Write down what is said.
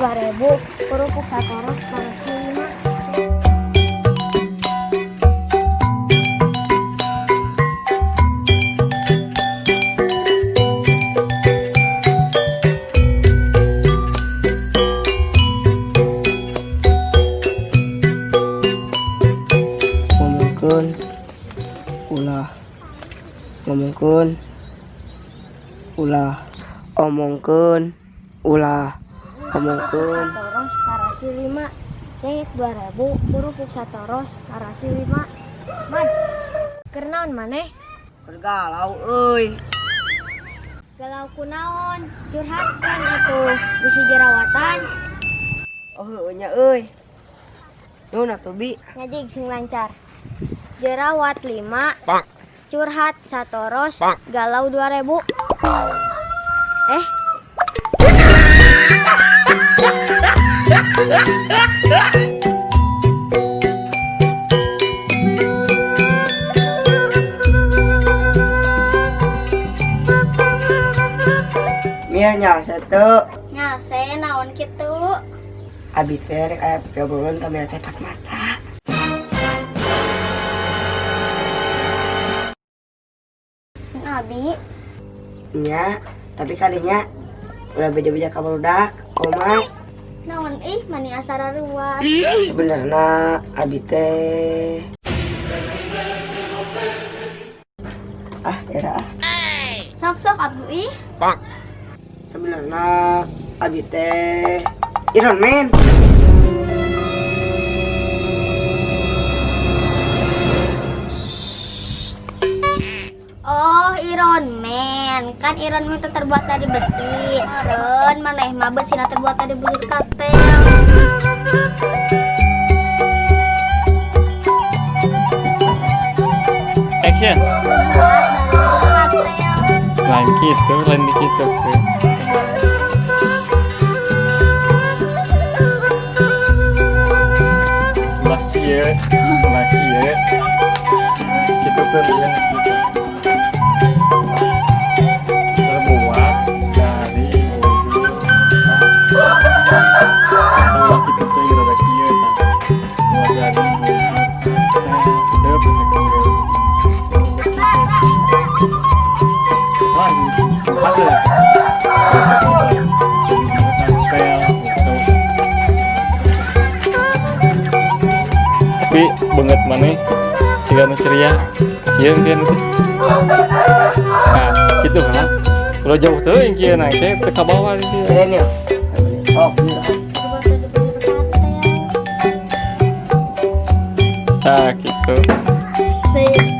2000, kerupuk satoros tarasi 5. Ngomongkeun ulah, ngomongkeun ulah, omongkeun ulah, omongkeun. Satoros tarasi 5. Cengek 2000, kerupuk satoros tarasi 5. Man, keur naon maneh? Keur galau euy. Galau kunaon? Curhatkeun atuh, bisi jerawatan. Oh heueuh nya euy. Nuhun atuh, Bi. Ngajig sing lancar. Jerawat 5, curhat satoros, galau 2000. Eh, Mia nyalse teu? Nyalse naon kitu? Abi teh rek aya piobrolan kamera teh empat mata. Abi. Nya, tapi kalinya udah beja-beja ka barudak, oma. Naon ih, mani asa ruas. Sebenarnya abi teh, ah era ah. Sok-sok abu ih. Sebenarnya abi teh Iron Man. Oh, Iron Man. Kan Iron Man itu terbuat dari besi. Iron maneh mah besina terbuat dari bujur katel. Action. Terbuat dari bujur katel. Lain gitu, lain di gitu. Belah kieu, belah kieu. Gitu kan ya, gitu. Terbuat dari bujur katel. Belah gitu teh rada kieu tah. Terbuat dari bujur katel. Deup bisa kieu. Wah, hasil. Katel gitu. Tapi banget mana siga nu ceria sieun kieu teh. Nah, gitu kan. Kalau jauh teuing kieu na teh teu ka bawah kieu. Keren ya. Oh, iya. Terbuat dari bujur katel. Nah, gitu. Sih.